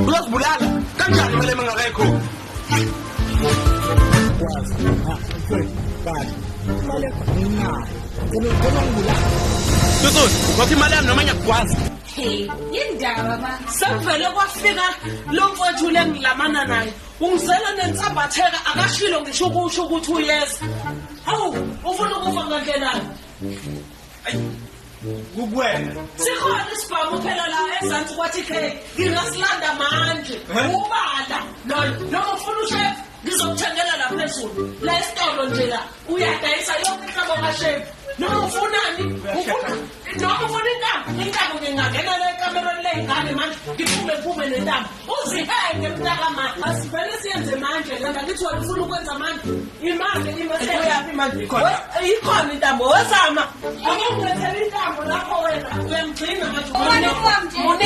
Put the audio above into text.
Uzosibulala kanjani imali engakayikho? Kwazi. Ha, mfowethu, kahle. Imali yakho nginayo. Ngicela ngicela ungibulale. Susun, ukhokha imali yami noma ngiyakugwaza. Hey, yindaba ma. Sekuvele kwafika lo mfowethu le ngilamana naye. Ungizela nensambatheka akashilo ngisho ukusho ukuthi uyeza. Hawu, ufuna ukufa ngandlelani? Kukuwena. Sikhona isibhamu phela la ezansi kwathi K. Ngingasilanda manje. Ubala. Loyo, noma ufuna ushef ngizokuthengela la phezulu. La esitolo nje la uyadayisa yonke inhlobo kashef. Noma ufunani? Ufuna noma ufuna intambo, intambo ngingangena la ekamerweni ley'ngane manje ngiphume ngiphume nentambo. Uzihenge mntakama. Asivele siyenze manje lena ngithi wena ufuna ukwenza manje. Imanje imanje uyaphi manje? Ikhona. Ikhona intambo wozama. Akungilethele intambo lapho wena uyamgcina manje. Ubani owami nje? Munike